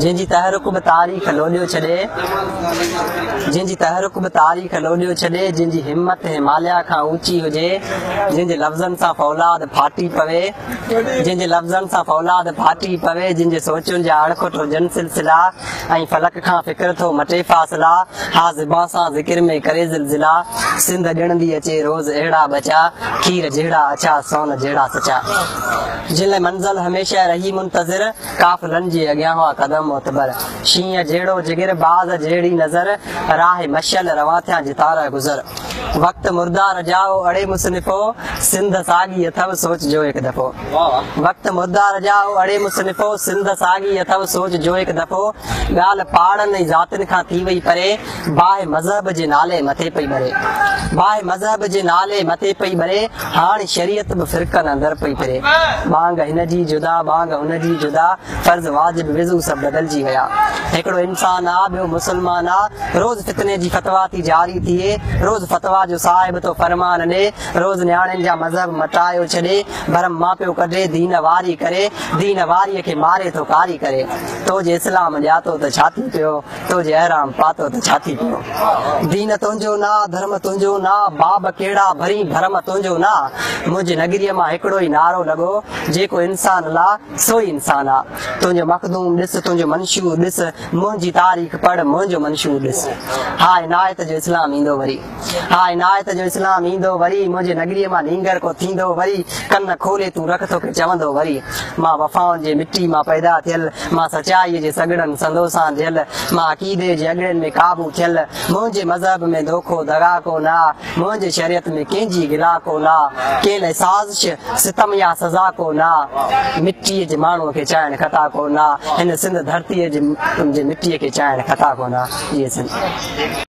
جنهن جي تحرڪ به تاريخ لوڏيو ڇڏي، جنهن جي تحرڪ به تاريخ لوڏيو ڇڏي، جنهن جي همت هماليا کان اوچي هجي، جنهن جي لفظن سان فولاد ڦاٽي پوي، جنهن جي لفظن سان فولاد ڦاٽي پوي، جنهن جي سوچن جا اڻکٽ هجن سلسلا ۽ فلڪ کان فڪر ٿو مٽي فاصلا، ها زبان سان ذڪر ۾ ڪري زلزلا، سنڌ ڄڻندي اچي روز اهڙا ٻچا، کير جهڙا اڇا سون جهڙا سچا. جن لاء منزل هميشه رهي منتظر، قافلن جي اڳيان هئا قدم معتبر، شينهن جهڙو جگر، باز جهڙي نظر، راهه مشعل روان ٿيا جتان ره گذر. وقت مرده رجائو اڙي مصنفو، سنڌ ساڳي اٿو سوچ جو هڪ دفعو. وقت مرده رجائو اڙي مصنفو، سنڌ ساڳي اٿو سوچ جو هڪ دفعو. ڳالهه پاڙن ۽ ذاتين کان ٿي وئي پري، باهه مذهب جي نالي مٿي پئي ٻري. باهه مذهب جي نالي مٿي پئي ٻري، هاڻ شريعت به فرقن اندر پئي ڦري. ٻانگ هن جي جدا، ٻانگ هن جي جدا، فرض واجب وضو سڀ بدلجي ويا. هڪڙو انسان آ، ٻيو مسلمان آ، روز فتني جي فتويٰ ٿي جاري ٿئي، روز فتويٰ جو صاحب ٿو فرمان ڏي، روز نياڻين جا مذهب مٽايو ڇڏي، ڀرم مان پيو ڪڍي دين واري ڪري، دين واريء کي ماري ٿو ڪاري ڪري. تو جي اسلام ڄاتو ته ڇا ٿي پيو؟ تو جي احرام پاتو ته ڇا ٿي پيو؟ دين تنهنجو نه آ، ڌرم تنهنجو نه آ، باب ڪهڙا ڀرين ڀرم تنهنجو نه آ. منهنجي نگريء مان هڪڙو ئي نعرو لڳو، جيڪو انسان لا، سو ئي انسان آ. تنهنجو مخدوم ڏس، تنهنجو منشور ڏس، منهنجي تاريخ پڙهه، منهنجو منشور ڏس. ها عنايت جو اسلام ايندو وري. ها عنايت جو اسلام ايندو وري، منهنجي نگريء مان نينگر ڪو ٿيندو وري، ڪن کولي تون رک توکي چوندو وري. مان وفائن جي مٽي مان پيدا ٿيل، مان سچائيء جي سڳڙن سندوسان ڌيل، مان عقيدي جي اڳڙين ۾ قابو ٿيل، منهنجي مذهب ۾ دوکو دغا ڪو نه آ، منهنجي شريعت ۾ ڪنهن جي گلا ڪو نه آ، ڪنهن لاء سازش، ستم يا سزا ڪو نه آ، مٽيء جي ماڻهوء کي چاهڻ خطا ڪو نه آ، هن سنڌ ڌرتيء جي مٽيء کي چاهڻ خطا ڪو نه آ. جيئي سنڌ.